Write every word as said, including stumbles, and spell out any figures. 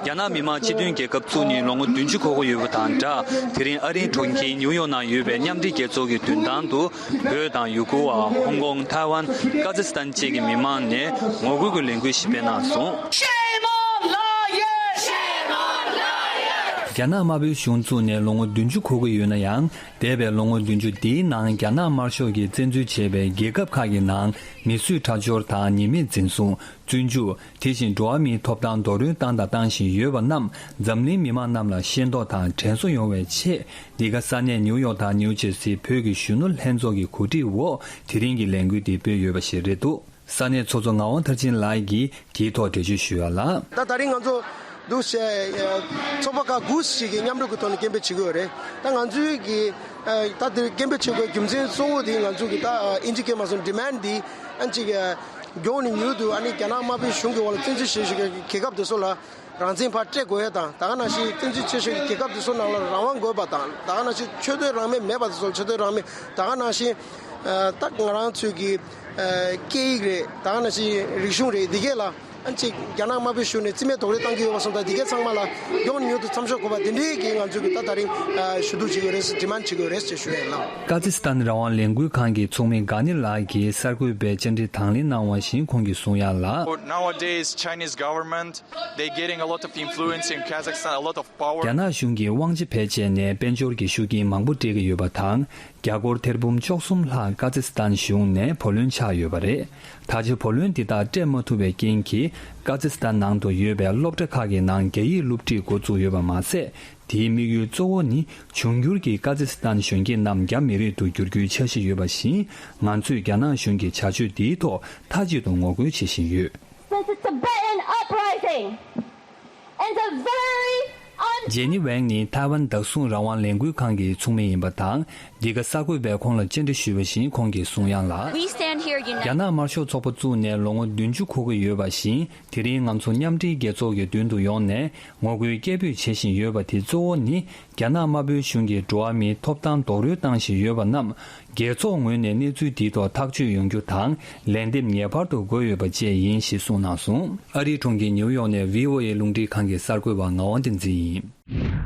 རྒྱ་ནག་མི་དམངས་སྤྱི་མཐུན་རྒྱལ་ཁབ་བཙུགས་ནས་ལོ་ངོ་བདུན་ཅུ་འཁོར་གྱི་ཡོད་པ་དང་སྦྲགས། དེ་རིང་ཨ་རིའི་གྲོང་ཁྱེར་ཉིའུ་ཡོག་ནང་ཡོད་པའི་མཉམ་འབྲེལ་རྒྱལ་ཚོགས་ཀྱི་མདུན་ཐང་དུ། བོད་དང་ཡུ་གུར་བ། ཧོང་ཀོང་། ཐའེ་ཝན། ཀ་ཛི་སི་ཐན་བཅས་ཀྱི་མི་མང་ནས་ངོ་རྒོལ་གྱི་ལས་འགུལ་ཞིག་སྤེལ་གནང་སོང་། རྒྱ་ནག་དམར་པོའི་གཞུང་བཙུགས་ནས་ལོ་ངོ་བདུན་ཅུ་འཁོར་གྱི་ཡོད་ན་ཡང་། འདས་པའི་ལོ་ངོ་བདུན་ཅུ་འདིའི་ནང་རྒྱ་ནག་དམར་ཤོག་གིས་བཙན་འཛུལ་བྱས་པའི་རྒྱལ་ཁབ་ཁག་གི་ནང་མི་གསོད་ཁྲག་སྦྱོར་དང་ཉེས་མེད་འཛིན་བཟུང་། བཙོན་འཇུག་དེ་བཞིན་འགྲོ་བ་མིའི་ཐོབ་ཐང་རྡོག་རོལ་བཏང་དང་བཏང་བཞིན་ཡོད་པ་རྣམས་འཛམ་གླིང་མི་མང་རྣམས་ལ་ཤེས་རྟོགས་དང་དྲན་གསོ་ཡོང་བའི་ཆེད། འདི་ག་ས་གནས་ནིའུ་ཡོག་དང་ནིའུ་ཇེར་སིའི་བོད་ཀྱི་གཞོན་ནུ་ལྷན་ཚོགས་ཀྱི་གོ་སྒྲིག་འོག་དེ་རིང་གི་ལས་འགུལ་འདི་སྤེལ་ཡོད་པ་ཞིག་རེད་འདུག་ས་གནས་ཚོགས་གཙོ་ངག་དབང་མཐར་ཕྱིན་ལགས་ཀྱིས་དེའི་ཐོག་འགྲེལ་བརྗོད་ཞུས་པ་ལ། ད་ད་རིང་ང་ཚོ་འདུག་བྱས་ཚོགས་པ་ཁག་དགུ་ཞིག་གིས་མཉམ་རུབ་ཀྱི་ཐོག་ནས་སྐད་འབོད་བྱེད་ཀྱི་ཡོད་རེད། ད་ང་ཚོའི་གི་ད་དེ་སྐད་འབོད་བྱེད་དགོས་རྒྱུ་མཚན་གཙོ་བོ་དེ་ང་ཚོ་གི་ད་ཨིན་ཇི་སྐད་མ་སོང་ཌི་མན་ཌི་དེ་ཨ་ནི་ཅིག་མགྱོགས་ནས་མྱུར་དུ་ཨ་ནི་རྒྱ་ནག་དམར་པོའི་གཞུང་གི་འོག་ལ་བཙན་འཛུལ་བྱས་བཞག་གི་རྒྱལ་ཁབ་དེ་ཚོ་ལ། རང་བཙན་ཕར་སྤྲད་དགོས་ཡ་དང་། ད་ག་ནང་བཞིན་བཙན་འཛུལ་བྱས་བཞག་གི་རྒྱལ་ཁབ་དེ་ཚོ་ནང་ལ་རང་དབང་དགོས་པ་དང་། ད་ག་ནང་བཞིན་ཆོས་དད་རང་མོས་མེད་པ་དེ་ཚོ་ལ་ཆོས་དད་རང་མོས། ད་ག་ནང་བཞིན་ད་ང་རང་ཚོའི་གི་སྐད་ཡིག་རེད། ད་ག་ནང་བཞིན་རིག་གཞུང་རེད། འདི་གས་ལ་ཨ་ཅིག་རྒྱ་ནག་དམར་པོའི་གཞུང་ནས་རྩིས་མེད་རྡོག་རོལ་བཏང་གི་ཡོད་པ་སོང་ཙང་། འདི་གས་ཚང་མ་ལ་མགྱོགས་ནས་མྱུར་དུ་མཚམས་འཇོག་དགོས་པ་དེ་འདྲའི་གི་ང་ཚོས་གི་ད་ད་རིང་ཞུ་གཏུག་བྱེད་དགོས་རེད། ཌི་མན་ཌི་བྱེད་དགོས་རེད་ཅེས་ཞུ་ཡ་ཡིན་ལགས། ཀ་ཛི་སི་ཐན་རང་དབང་ལས་འགུལ་ཁང་གི་ཚོགས་མི་གྷ་ནི་ལགས་ཀྱིས་གསར་འགོད་པའི་བཅར་འདྲི་དང་ལེན་གནང་བ་བཞིན་ཁོང་གིས་གསུང་ཡ་ལ། Nowadays, Chinese government, they getting a lot of influence in Kazakhstan, a lot of power. རྒྱ་ནག་གཞུང་གིས་དབང་ཆ་བེད་སྤྱད་ནས་དཔལ་འབྱོར་གྱི་ཤུགས་རྐྱེན་མང་པོ་སྤྲད་ཀྱི་ཡོད་པ་དང་། རྒྱ་སྒོར་ཐེར་འབུམ་བཅུ་གསུམ་ལྷག་ཀ་ཛི་སི་ཐན་གཞུང་ནས་བུ་ལོན་ཆགས་ཡོད་པ་རེད། ད་ཆ་བུ་ལོན་འདི་དག་སྤྲད་མ་ཐུབ་པའི་རྐྱེན་གྱིས། ཀ་ཛི་སི་ཐན་ནང་དུ་ཡོད་པའི་སློབ་གྲྭ་ཁག་གི་ནང་རྒྱ་ཡིག་སློབ་ཁྲིད་འགོ་བཙུགས་ཡོད་པ་མ་ཟད། དེའི་དམིགས་ཡུལ་གཙོ་བོ་ནི་འབྱུང་འགྱུར་གྱི་ཀ་ཛི་སི་ཐན་གཞོན་སྐྱེས་རྣམས་རྒྱ་མི་རིགས་དུ་བསྒྱུར་རྒྱུའི་འཆར་གཞི་ཡོད་པ་བཞིན། ང་ཚོས་རྒྱ་ནག་གཞུང་གི་བྱ་སྤྱོད་འདིའི་ཐོག་མཐའ་གཅིག་ཏུ་ངོ་རྒོལ་བྱེད་བཞིན་ཡོད། Since the Tibetan uprising in the very un- ཇེ་ནི་ཝེང་ནི་ཐའེ་ཝན་བདག་བཟུང་རང་དབང་ལས་འགུལ་ཁང་གི་ཚོགས་མི་ཡིན་པ་དང་། འདི་ག་གསར་འགོད་པས་ཁོང་ལ་བཅར་འདྲི་ཞུས་པ་བཞིན་ཁོང་གིས་གསུང་ཡ་ལ། We stand here united. རྒྱ་ནག་དམར་ཤོག་ཚོགས་པ་བཙུགས་ནས་ལོ་ངོ་བདུན་ཅུ་འཁོར་གྱི་ཡོད་པ་བཞིན། དེ་རིང་ང་ཚོ་མཉམ་འབྲེལ་རྒྱལ་ཚོགས་ཀྱི་མདུན་དུ་ཡོང་ནས་ངོ་རྒོལ་སྐད་འབོད་བྱེད་བཞིན་ཡོད་པ་དེ་གཙོ་བོ་ནི། རྒྱ་ནག་དམར་པོའི་གཞུང་གིས་འགྲོ་བ་མིའི་ཐོབ་ཐང་རྡོག་རོལ་བཏང་བཞིན་ཡོད་པ་རྣམས། རྒྱལ་ཚོགས་ངོས་ནས་གནས་ཚུལ་འདིའི་ཐོག་ཐག་གཅོད་ཡོང་རྒྱུ་དང་། ལན་འདེབས་ངེས་པར་དུ་དགོས་ཡོད་པ་བཅས་ཡིན་ཞེས་གསུངས་གནང་སོང་། ཨ་རིའི་གྲོང་ཁྱེར་ཉིའུ་ཡོག་ནས་བྷི་ཨོ་ཨེ་རླུང་འཕྲིན་ཁང་གི་གསར་འགོད་པ་ངག་དབང་བསྟན་འཛིན་ཡིན།